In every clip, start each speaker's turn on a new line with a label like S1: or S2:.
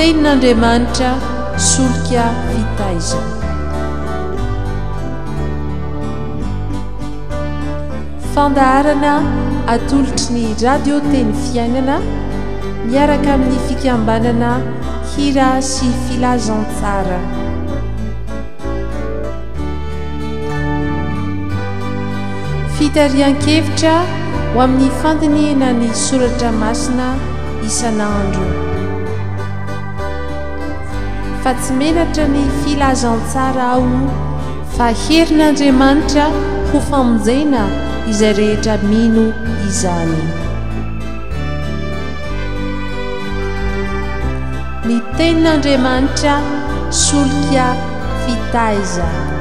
S1: Tenin'Andriamanitra solika fitaizana. Fandaharana atolotry ny Radio Teny Fiainana miaraka amin'ny fikambanana Hira sy Filazantsara. Fitarihan-kevitra ho amin'ny fandinihana ny soratra masina isan'andro. Fa tsy menatra ny filazantsara aho fa herin'Andriamanitra ho famonjena izay rehetra mino izany. Ny tenin'Andriamanitra solika fitaizana.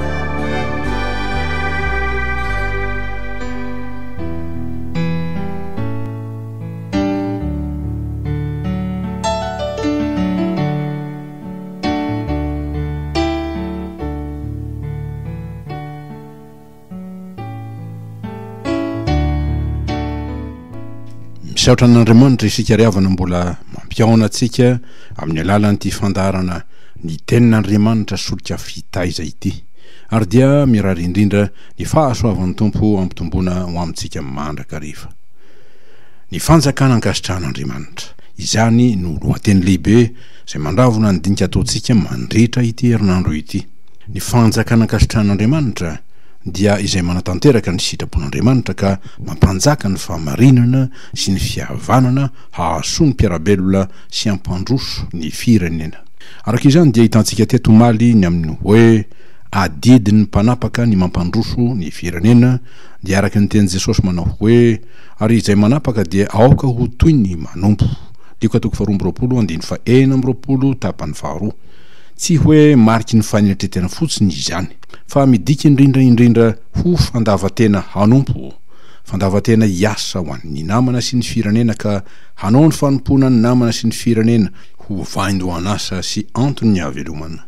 S2: Misaotra an'Andriamanitra isika ry havana mbola mampihaona antsika amin'ny alalan'ity fandaharana ny tenin'Andriamanitra solika fitaiza ity. Ary dia mirary indrindra ny fahasoavan'ny Tompo ampitomboana ho amintsika mandrakariva. Ny fanjakana ankasitrahan'Andriamanitra. Izany no lohateny lehibe izay mandravona ny dinika ataontsika mandritra ity herinandro ity. Ny fanjakana ankasitrahan'Andriamanitra dia izay manatanteraka ny sitrapon'Andriamanitra ka mampanjaka ny fahamarinana sy ny fihavanana hahasoa ny mpiara-belona sy hampandroso ny firenena. Araka izany dia hitantsika teto omaly ny amin'ny hoe adidin'ny mpanapaka ny mampandroso ny firenena dia araka ny tenin'i Jesosy manao hoe ary izay manapaka dia aoka ho toy ny manompo. Lioka toko faharoa amby roapolo andininy fahenina amby roapolo tapany faharoa. Tsy hoe mariky ny fanetretena fotsiny izany, fa midika indrindra indrindra ho fandavan-tena hanompo, fandavan-tena hiasa ho an'ny namana sy ny firenena ka hanao ny fanompoana ny namana sy ny firenena ho vaindohan'asa sy anton'ny havelomana.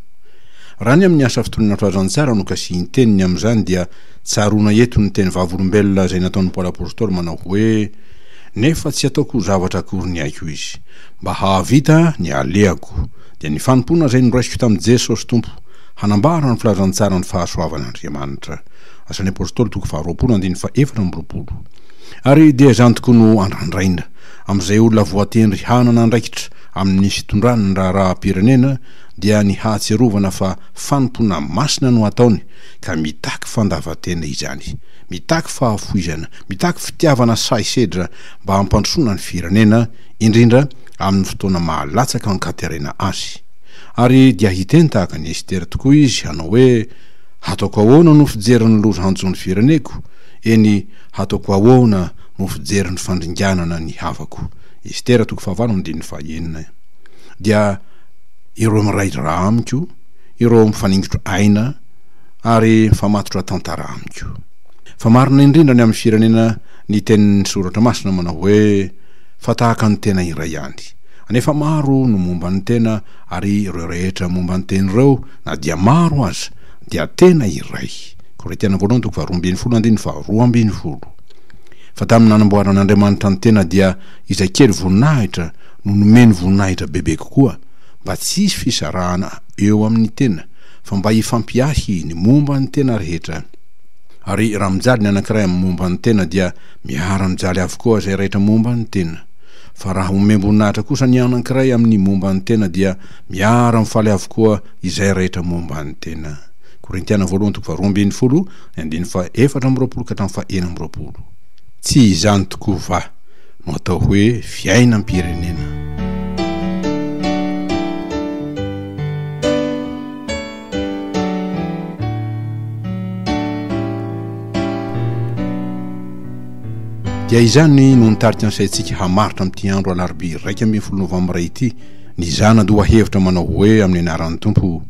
S2: Raha ny amin'ny asa fitoriana filazantsara no kasihin-teny ny amin'izany dia tsaroana eto ny teny vavolombelona izay nataon'i Paoly Apostoly manao hoe, Nefa tsy ataoko ho zavatra akory ny aiko izy, mba hahavita ny alehako, dia ny fanompoana izay noraisiko tamin'i Jesosy Tompo, hanambara ny filazantsaran'ny fahasoavan'Andriamanitra. Asan'ny Apostoly toko faharoapolo andininy faha-24. Ary dia izany tokoa no andrandraina amin'izay olona voatendry hanana andraikitra amin'ny fitondrany ny raharaham-pirenena dia ny hahatsiarovana fa fanompoana masina no ataony ka mitaky fandavan-tena izany, mitaky fahafoizana, mitaky fitiavana sahy sedra mba hampandrosoana ny firenena, indrindra amin'ny fotoana mahalatsaka ankaterena azy. Ary dia hiteny tahaka an'i Estera tokoa izy hanao hoe, Hataoko ahoana no fijery ny loza hanjo ny fireneko? Eny, hataoko ahoana no fijery ny fandringanana ny havako? Estera toko fahavalo andininy fahaenina. Dia ireo miray ra amiko, ireo mifaningotro aina, ary mifamatotra tantara amiko. Fa marina indrindra ny amin'ny firenena ny tenin'ny Soratra Masina manao hoe, Fa tahaka ny tena iray ihany. Anefa maro no momba ny tena, ary ireo rehetra momba ny tena ireo, na dia maro aza, dia tena iray. Korintiana voalohany toko faharoa ambin'ny folo andininy faharoa ambin'ny folo. Fa tamin'ny nanamboaran'Andriamanitra ny tena dia izay kely voninahitra no nomeny voninahitra bebe kokoa, mba tsy hisy fisarahana eo amin'ny tena, fa mba hifampiahy ny momba ny tena rehetra. Ary raha mijaly ny anankiray amin'ny momba ny tena dia miara-mijaly avokoa izay rehetra momba ny tena. Fa raha omem-boninahitra kosa ny anankiray amin'ny momba ny tena dia miara-mifaly avokoa izay rehetra momba ny tena. Korintiana voalohany toko faharoa ambin'ny folo, ny andininy faha-efatra amby roapolo ka hatramin'ny faha-enina amby roapolo. Tsy izany tokoa va no atao hoe fiainam-pirenena? Dia izany no nitarika ny saintsika hamaritra amin'ity andro alarobia 11 novambra ity ny zana-dohahevitra manao hoe amin'ny anaran'ny Tompo,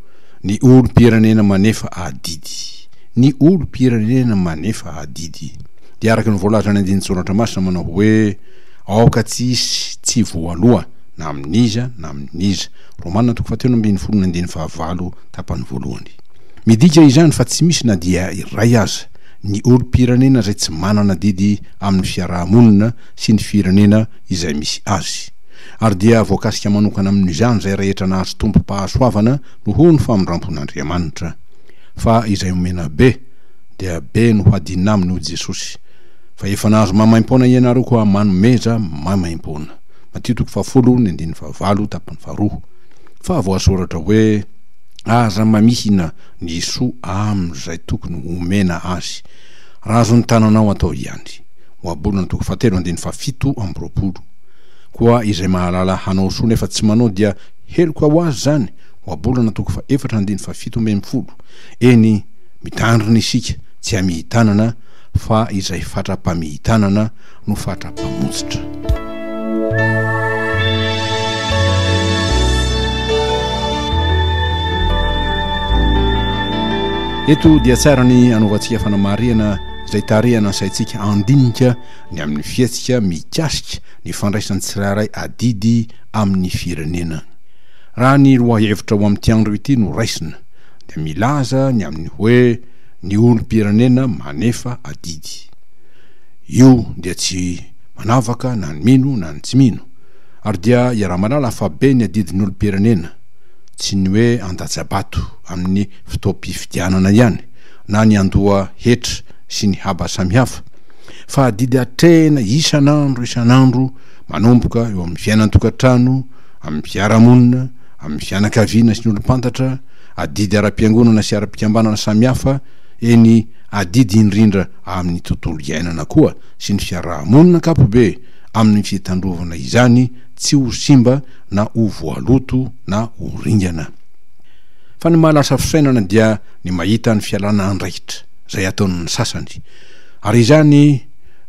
S2: ny olom-pirenena manefa adidy. Ny olom-pirenena manefa adidy. Dia araka ny voalazan'ny andinin-tsoratra masina manao hoe aoka tsy hisy tsy voaloa na amin'iza na amin'iza. Romana toko fahatelo ambin'ny folo ny andininy fahavalo tapany voalohany. Midika izany fa tsy misy na dia iray aza ny olom-pirenena izay tsy manana adidy amin'ny fiaraha-monina sy ny firenena izay misy azy. Ary dia voakasika manokana amin'izany izay rehetra nahazo tombom-pahasoavana noho ny famindrampon'Andriamanitra. Fa izay omena be, dia be no hadinina aminy hoy Jesosy. Fa efa nahazo maimaimpoana ianareo koa manomeza maimaimpoana. Matio toko fahafolo ny andininy fahavalo tapany faharoa. Fa voasoratra hoe, Aza mamihina ny soa amin'izay tokony homena azy, raha azon'ny tananao atao ihany. Ohabolana toko fahatelo andininy fahafito amby roapolo. Koa izay mahalala hanao soa nefa tsy manao dia heloka ho azy izany, Ohabolana toko fahefatra andininy fahafito ambin'ny folo. Eny, mitandrina isika tsy hamihi-tanana fa izay fatra-pamihi-tanana no fatra-pamontsitra. Eto dia tsara ny anaovantsika fanamarihana izay tarihana ny saintsika handinika ny amin'ny fihetsika mikasika ny fandraisan'ny tsirairay adidy amin'ny firenena. Raha ny lohahevitra ho amin'ity andro ity no raisina dia milaza ny amin'ny hoe ny olom-pirenena manefa adidy. Io dia tsy manavaka na ny mino na ny tsy mino. Ary dia iaraha-mahalala fa be ny adidin'ny olom-pirenena, tsy ny hoe handatsa-bato amin'ny fotoam-pifidianana ihany, na ny handoa hetra sy ny haba samihafa, fa adidy atrehina isan'andro isan'andro manomboka eo amin'ny fiainan-tokantrano, amin'ny fiarahamonina, amin'ny fianakaviana sy ny olom-pantatra, adidy ara-piangonana sy ara-pikambanana samihafa, eny adidy indrindra amin'ny tontolo iainana koa sy ny fiaraha-monina ankapobe amin'ny fitandrovana izany tsy ho simba na ho voaloto na ho ringana. Fa ny mahalasa fisainana dia ny mahita ny fialana andraikitra izay ataon'ny sasany, ary izany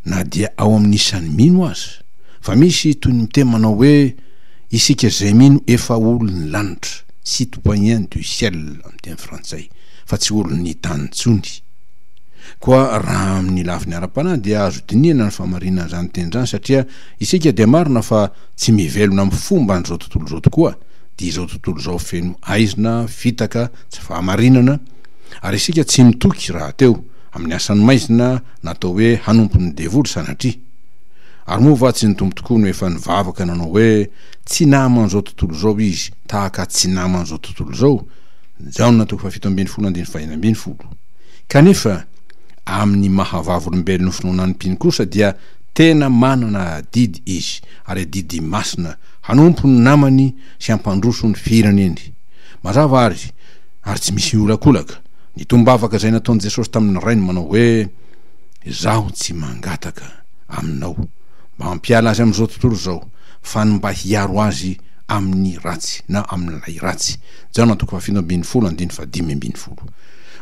S2: na dia ao amin'ny isan'ny mino aza, fa misy toy ny miteny manao hoe isika izay mino efa olon'ny lanitra, citoyen du ciel amin'ny teny frantsay, fa tsy olon'ny tany intsony. Koa raha amin'ny lafiny ara-panahy dia azo dinihana ny fahamarinan'izany teny izany satria isika dia marina fa tsy mivelona amin'ny fomban'izao tontolo izao tokoa, dia izao tontolo izao feno aizina, fitaka, tsy fahamarinana, ary isika tsy mitoky rahateo amin'ny asan'ny maizina natao hoe hanompo ny devoly sanatria. Ary moa va tsy ny Tompo tokoa no efa nivavaka nanao hoe tsy naman'izao tontolo izao izy tahaka tsy naman'izao tontolo izao? Jaona toko fahafito ambin'ny folo andininy fahenina ambin'ny folo. Kanefa, amin'ny maha vavolombelon'ny finoana ny mpino kosa dia tena manana adidy izy, ary adidy masina, hanompo ny namany sy hampandroso ny fireneny. Mazava àry, ary tsy misy miolakolaka, ny tombavaka izay nataon'i Jesosy tamin'ny Rainy manao hoe, Izaho tsy mangataka aminao mba hampiala azy amin'izao tontolo izao, fa ny mba hiaro azy amin'ny ratsy na amin'ilay ratsy. Jaona toko fahafito ambin'ny folo andininy fahadimy ambin'ny folo.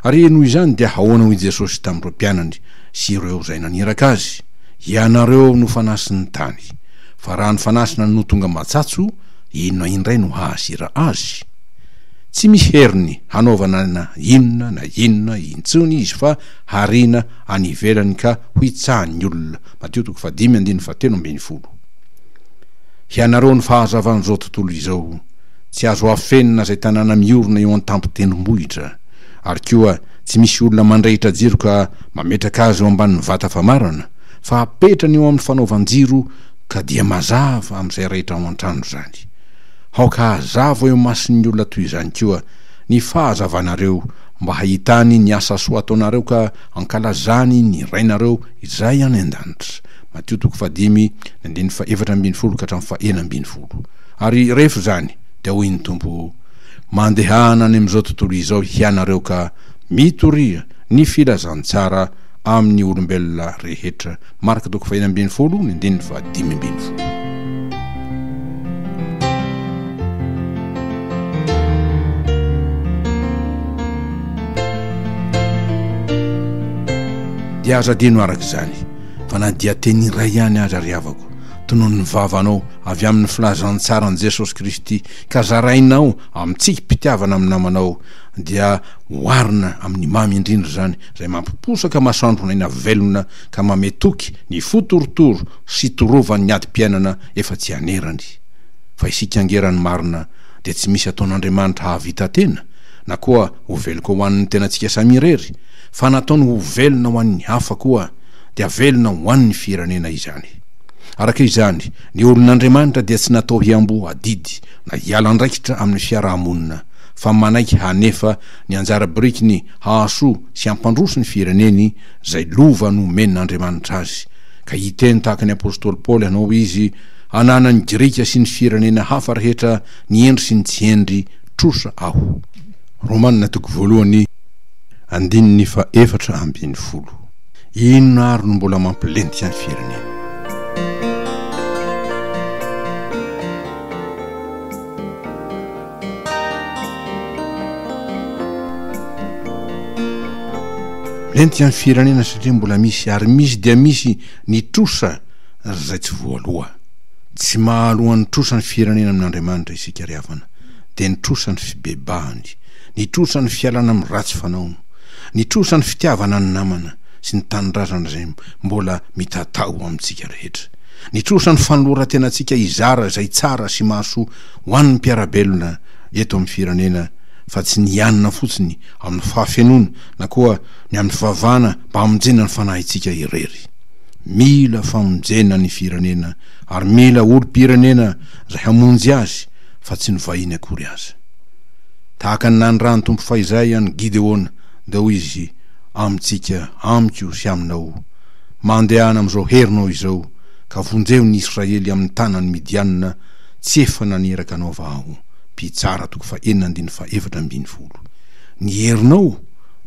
S2: Ary noho izany dia ahoana hoy Jesosy tamin'ireo mpianany sy ireo izay naniraka Azy, Ianareo no fanasin'ny tany, fa raha ny fanasina no tonga matsatso, inona indray no hahasira azy? Tsy misy heriny hanaovana na inona na inona intsony izy fa hariana any ivelany ka hohitsahan'ny olona. Matio toko fahadimy andininy fahatelo ambin'ny folo. Hianareo ny fahazavan'izao tontolo izao. Tsy azo afenina izay tanàna miorina eo an-tampon-tendrombohitra. Ary koa, tsy misy olona mandrehitra jiro ka mametraka azy eo ambanin'ny vata famarana, fa apetrany eo amin'ny fanaovan-jiro ka dia mazava amin'izay rehetra ao an-trano izany. Aoka hazava eo imason'ny olona toy izany koa ny fahazavanareo mba hahitany ny asa soa ataonareo ka hankalazany ny Rainareo izay any an-danitra. Matio toko fahadimy, ny andininy fahefatra ambin'ny folo ka hatramin'ny fahenina ambin'ny folo. Ary rehefa izany, dia hoy ny Tompo, Mandehana any amin'izao tontolo izao hianareo ka mitoria ny filazantsara amin'ny olombelona rehetra. Marka toko fahenina ambin'ny folo, ny andininy fahadimy ambin'ny folo. Dia aza adino araka izany fa na dia teny iray ihany aza ry havako, tononin'ny vavanao avy amin'ny filazantsaran'i Jesosy Kristy ka zarainao amin-tsikim-pitiavana amin'ny namanao, dia oharina amin'ny mamy indrindra izany, izay mampiposaka masoandron'aina velona ka mamehy toky ny fo torotoro sy torovan'ny adim-piainana efa tsy anerany. Fa isika ange raha ny marina dia tsy misy ataon'Andriamanitra hahavita tena, na koa ho veloka ho an'ny tenantsika samy irery, fa nataony ho velona ho an'ny hafa koa, dia velona ho an'ny firenena izany. Araka izany, ny olon'Andriamanitra dia tsy natao hiamboho adidy na hiala andraikitra amin'ny fiaraha-monina, fa manaiky hanefa ny anjara birikiny hahasoa sy hampandroso ny fireneny izay lova nomen'Andriamanitra azy, ka hiteny tahaka ny apostoly Paoly hanao izy, Ananan'ny Grika sy ny firenena hafa rehetra ny hendry sy ny tsy hendry trosa aho. Romana toko voalohany andininy faha-14. Inona ary no mbola mampilentika ny firenena? Milentika ny firenena satria mbola misy ary misy dia misy ny trosa izay tsy voaloa. Tsy mahaloa ny trosa ny firenena amin'Andriamanitra isika ry havana, dia ny trosa ny fibebahany, ny trosa ny fialana amin'ny ratsy fanaony, ny trosa ny fitiavana ny namana sy ny tanindrazana izay mbola mitatao amintsika rehetra, ny trosa ny fanoloran-tenantsika hizara izay tsara sy mahasoa ho an'ny mpiara-belona eto amin'ny firenena fa tsy ny hianina fotsiny amin'ny fahafenoana na koa ny amin'ny fivavahana mba hamonjena ny fanahintsika irery. Mila famonjena ny firenena ary mila olom-pirenena izay hamonjy azy fa tsy ny vahiny akory aza. Tahaka ny nanirahan'ny Tompo fahizay an'i Gideona dia hoy Izy amintsika, amiko sy aminao, Mandehana amin'izao herinao izao ka vonjeo ny Israely amin'ny tanan'ny Midianina, Tsy efa naniraka anao va aho? Mpitsara toko fahenina andininy fahefatra ambinifolo. Ny herinao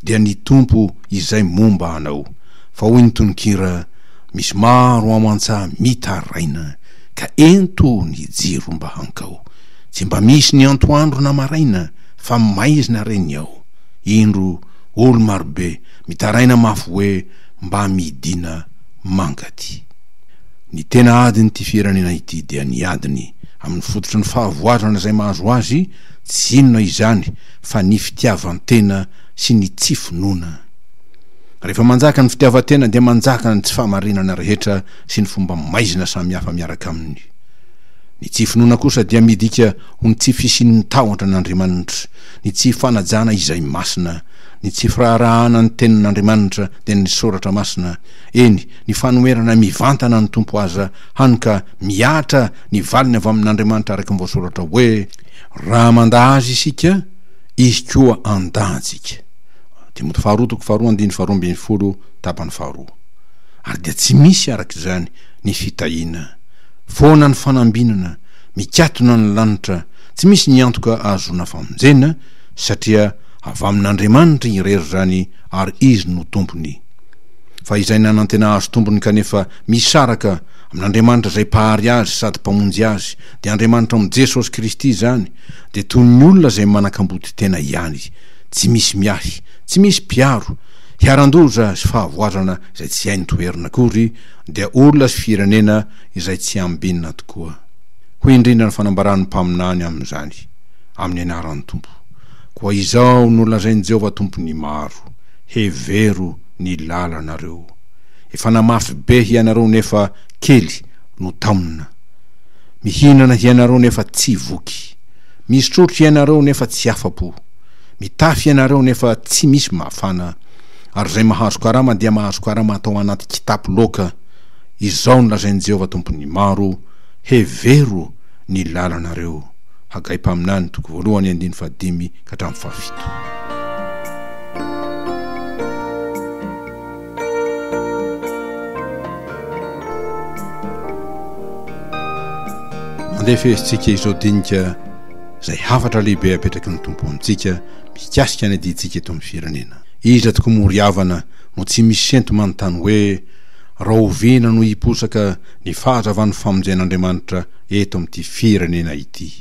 S2: dia ny Tompo izay momba anao. Fa hoy ny tononkira, Misy maro ao an-tsaha mitaraina, ka ento ny jiro mba hankao. Tsy mba misy ny antoandro na maraina, fa maizina re ny ao. Indro olo marobe mitaraina mafy hoe mba midina mankaty. Ny tena adin'ity firenena ity dia ny adiny amin'ny fototry ny fahavoazana izay mahazo azy, tsy inona izany fa ny fitiavan-tena sy ny tsy finoana. Rehefa manjaka ny fitiavan-tena dia manjaka ny tsy fahamarinana rehetra sy ny fomba maizina samihafa miaraka aminy. Ny tsy finoana kosa dia midika ho ny tsy fisian'ny tahotra an'Andriamanitra, ny tsy fanajana izay masina, ny tsy firaharahana ny tenin'Andriamanitra dia ny soratra masina, eny, ny fanoherana mivantana ny Tompo aza, hany ka mihatra ny valiny avy amin'Andriamanitra araka ny voasoratra hoe, Raha mandà Azy isika, Izy koa handà antsika. Timoty faharoa toko faharoa andininy faharoa ambinifolo tapany faharoa. Ary dia tsy misy araka izany ny fitahiana. Foana ny fanambinana, mikatona ny lanitra, tsy misy ny antoka ahazoana famonjena, satria avy amin'Andriamanitra irery izany ary Izy no Tompony. Fa izay nanantena hahazo tombony kanefa misaraka amin'Andriamanitra izay Mpahary azy sady Mpamonjy azy, dia Andriamanitra ao amin'i Jesosy Kristy izany, dia toy ny olona izay manan-kamboty tena ihany, tsy misy miahy, tsy misy mpiaro, hiharan-doza sy fahavoazana izay tsy hainy toherina akory, dia olona sy firenena izay tsy ambinina tokoa. Hoy indrindra ny fanambaran'ny mpaminany amin'izany, amin'ny anaran'ny Tompo, Koa izao no lazain'i Jehovah Tompon'ny maro, Hevero ny lalanareo. Efa namafy be hianareo nefa kely no taomina. Mihinana hianareo nefa tsy voky. Misotrotro hianareo nefa tsy afa-po. Mitafy hianareo nefa tsy misy mafana. Ary izay mahazo karama dia mahazo karama atao anaty kitapo loaka. Izao no lazain'i Jehovah Tompon'ny maro, Hevero ny lalanareo. Hagay mpaminany, toko voalohany, andininy fahadimy ka hatramin'ny fahafito. Andeha fehezintsika izao dinika izay hafatra lehibe apetraky ny Tompo amintsika mikasika ny adidintsika eto amin'ny firenena. Iza tokoa moa ry havana no tsy misy sento manontany hoe rahoviana no hiposaka ny fahazavan'ny famonjen'Andriamanitra eto amin'ity firenena ity?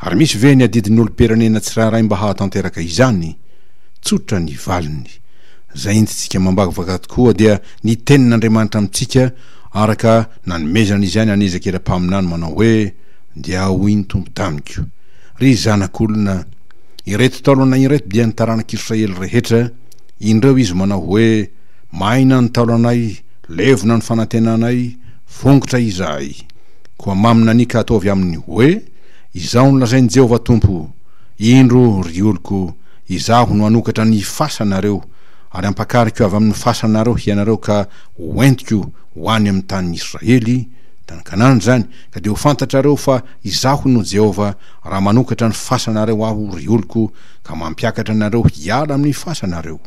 S2: Ary misy ve ny adidin'ny olom-pirenena tsirairay mba hahatanteraka izany? Tsotra ny valiny. Izay entintsika mambavaka tokoa dia ny tenin'Andriamanitra amintsika araka nanomezany izany an'i Ezekiela mpaminany manao hoe, Dia hoy ny Tompo tamiko, Ry zanak'olona, ireto taolana ireto dia ny taranak'Israely rehetra, indreo izy manao hoe, Maina ny taolanay, levona ny fanantenanay, fongotra izahay. Koa maminania ka ataovy aminy hoe, Izao no lazain'i Jehovah Tompo, Indro, ry oloko, Izaho no hanokatra ny fasanareo, ary hampakariko avy amin'ny fasanareo hianareo ka ho entiko ho any amin'ny tanin'i Israely, Tany Kanana izany, ka dia ho fantatrareo fa Izaho no Jehovah, raha manokatra ny fasanareo Aho, ry oloko, ka mampiakatra anareo hiala amin'ny fasanareo.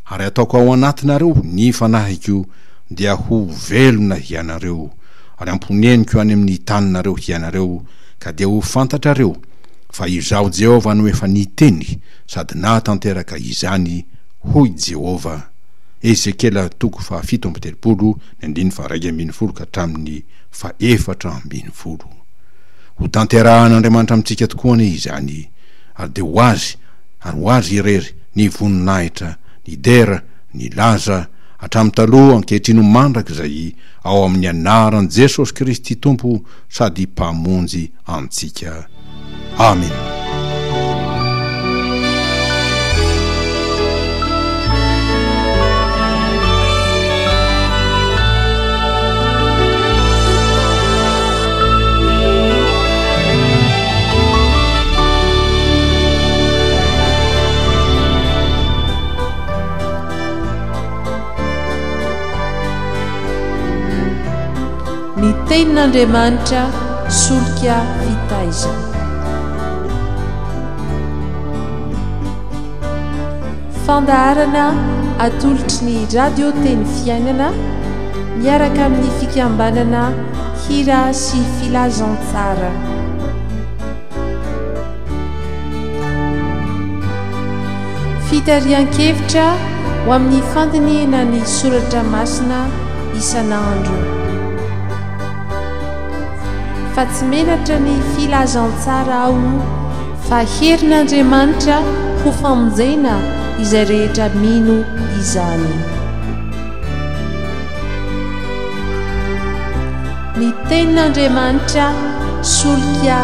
S2: Ary hataoko ao anatinareo ny fanahiko, dia ho velona hianareo, ary hamponeniko any amin'ny taninareo hianareo, ka dia ho fantatrareo fa Izaho Jehovah no efa niteny sady nahatanteraka izany, hoy Jehovah. Ezekiela toko fahafito amby telopolo, ny andininy faha-11 ka hatramin'ny fahefatra ambin'ny folo. Ho tanterahan'Andriamanitra amintsika tokoa anie izany, ary dia ho Azy, ary ho Azy irery, ny voninahitra, ny dera, ny laza, hatramin'ny taloha, ankehitriny ho mandrakizay, ao amin'ny anaran'i Jesosy Kristy Tompo sady Mpamonjy antsika. Amena.
S1: Ny Tenin'Andriamanitra solika fitaizana. Fandaharana atolotry ny Radio Teny Fiainana miaraka amin'ny fikambanana Hira sy Filazantsara. Fitarihan-kevitra ho amin'ny fandinihina ny soratra masina isan'andro. Fa tsy menatra ny filazantsara aho fa herin'Andriamanitra ho famonjena izay rehetra mino izany. Ny tenin'Andriamanitra solika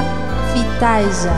S1: fitaiza.